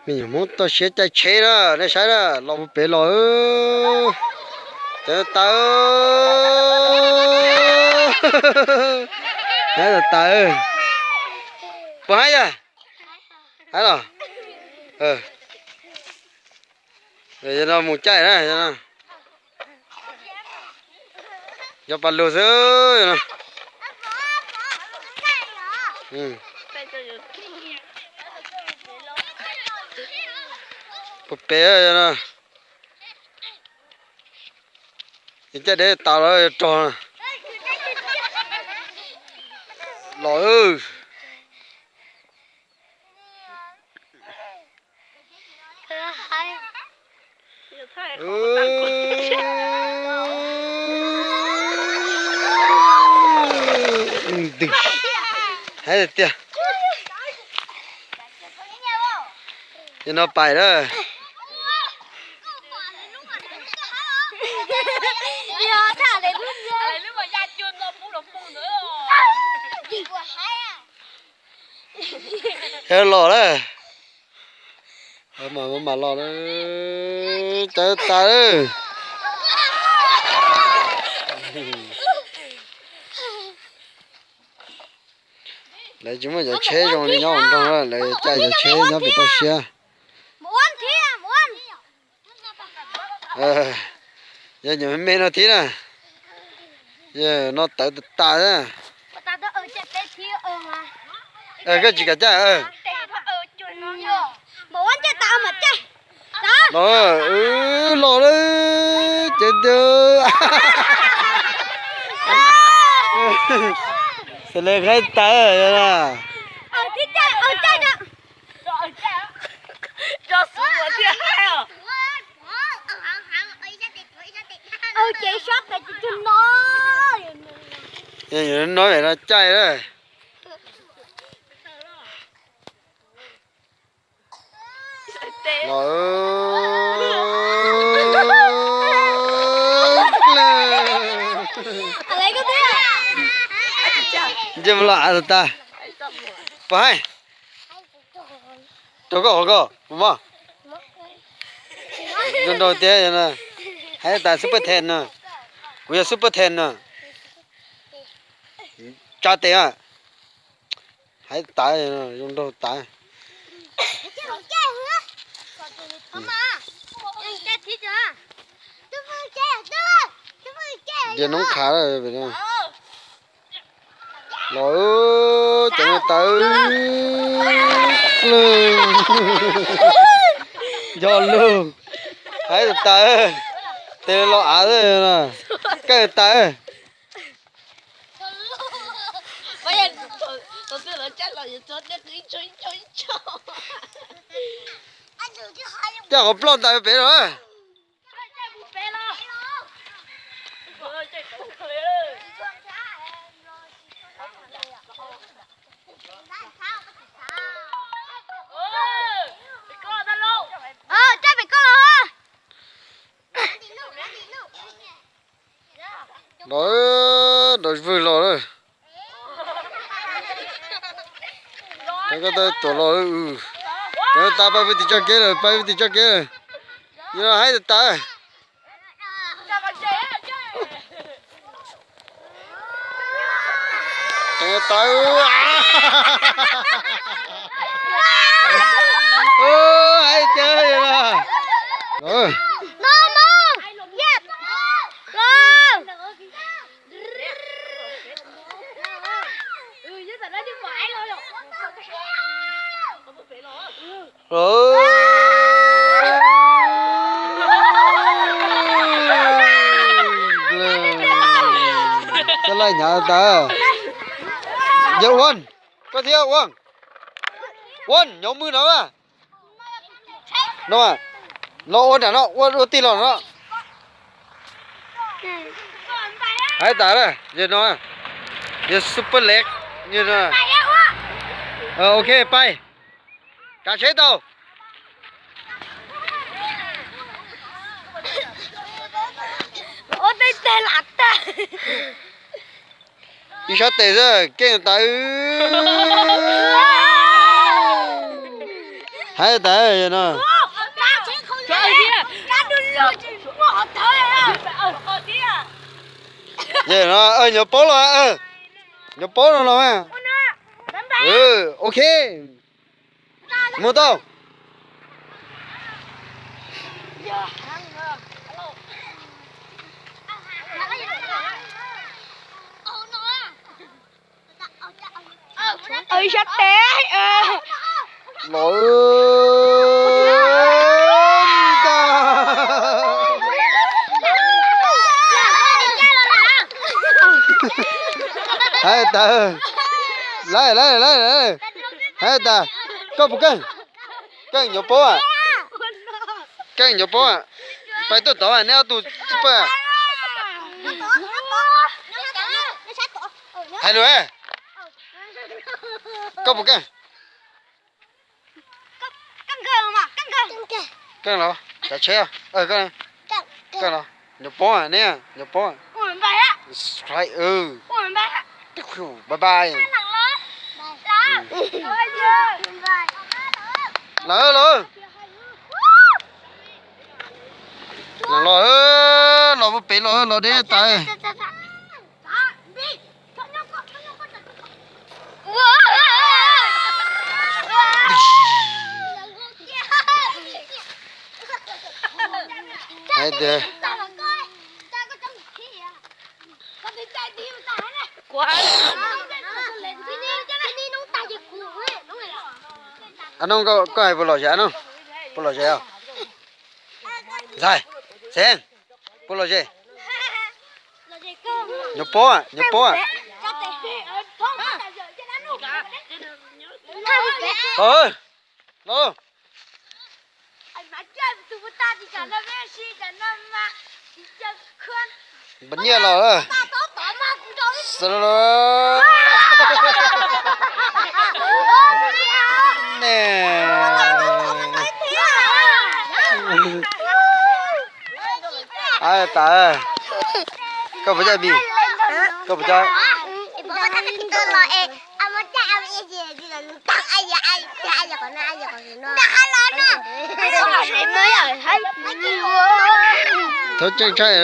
Me nyuam Hmoob toj siab caij tsheb na, nej saib na, los puag pem los. Cov tawv, haib tawv, puas haib yog? Haib los? Yog no mus caij na. Yog pas lug xwb. Puag pem no. Caij deb tas los rog los. Haib tiag. Yog no pais na. Yog los na. Mam los na. Cov tas. Lawv tsis muaj cov tsheb zoo li nyob hauv nroog, lawv caij cov tsheb nyob pem toj siab. Yog nyuam me me no thiab na. Yog no tawv tas tas na. Koj tsis kam caij. Los, los lawm ces. Xws li haib tas. Ces no, no no no caij na. Los. Ntsej muag loj av tas tas. Puas haib? Rau koj hov koj mog. Zoo nraug tiag. Haib tas super ten no. Kuv yog super ten no. Tsa tes. Haib tas, zoo nraug tas. Yog noob qhav. Los, cov no tawv. Yog lug. Haib tas. Tes los av, kawg tas. Coj qhov ploj ntais pem los. Los, nrov vwg los. Cov ko taw tuam los. Cov tas pais pem tim tso kev lawm, pais pem tim tso kev lawm. Yog no haib tas tas. Cov tas. Haib tiag. Txoj laij hnyav tas. Yog Uan, koj thiab Uan. Uan, nyob mwj no. No, los ua nram no, ua ua tij los no. Haib tas, yog no, yog super leg, yog no. Ok, pais. Kav tsheb tau. Ib sab tes xwb, keej tas. Hais tas no. Yog no, nyuam pob los, nyuam pob no los. Ok, mus tau. Sab tes los ntag. Hais tas, lawm lawm lawm, hais tas, koj puas keej? Keej nyuam pob, keej nyuam pob. Pais tuaj tod neb ob tug tsis pab. Hais lus, koj puas keej? Keej los kav tsheb, keej los, nyuam pob neb, nyuam pob. Bye bye. Lawm lawm, los, los pem los, los deb tas. Hais tias, a no, koj hais puas lom zem no? Puas lom zem os? Ntxhais, Xeeb, puas lom zem? Nyuam pob, nyuam pob. Npam nyiaj los. Ai tas, koj puas coj Npis? Koj puas coj? Thov tseeb tshaj.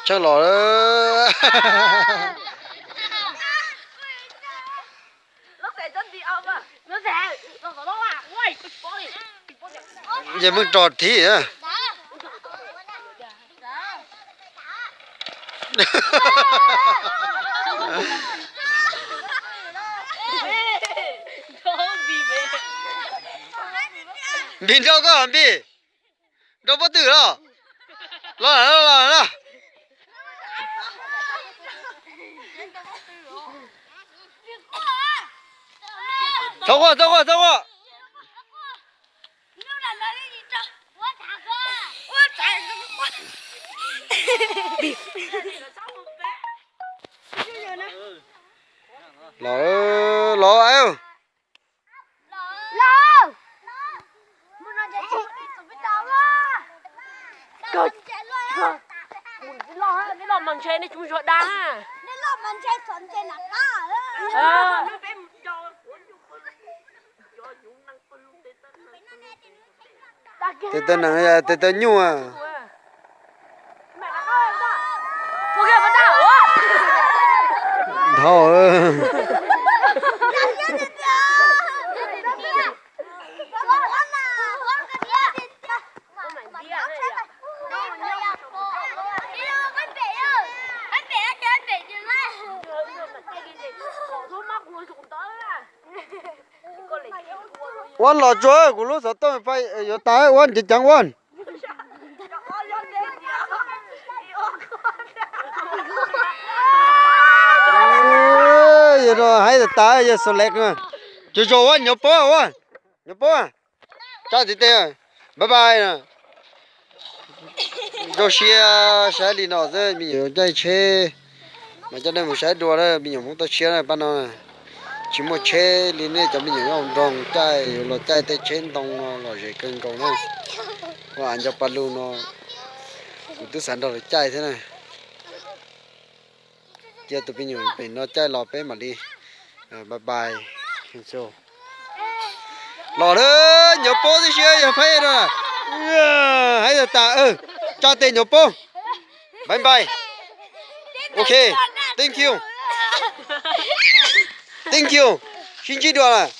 Tshaj los. Ces muab rau thib. Npis nrau koj, Npis. Nrau pob tw los. Los los los. Txhob quaj, txhob quaj, txhob quaj. Los, los. Neb loj mas ntshe nej tsis muaj zog dag. Tes taw nees, tes taw nyuj. Dhau. Ua los tsuag, kuv lub xov tooj yuav tas, ua nceev ceev ua. Yog no haib tas tas, yog xo lem. Tsuag tsuag ua, nyuam pob ua, nyuam pob. Tsa tiv tes, bye bye na. Zoo siab saib li no xwb, me nyuam caij tsheb mas coj nej mus saib dua na, me nyuam Hmoob toj siab na pab no. Tsis muaj tsheb li nej cov me nyuam nyob hauv nroog caij, yuav los caij tej tsheb ntoo no lom zem kawg nkaus na. Ua nco pa lug no, kuv twb xav nrog lawv caij thiab na. Cia tus me nyuam pem no caij los peb mam li bye bye. Los lawm, nyuam poob tib si yog phaib no. Hais tas tas, tso tes nyuam poob. Bye bye. Ok, thank you. Thank you. Sib ntsib dua lawm.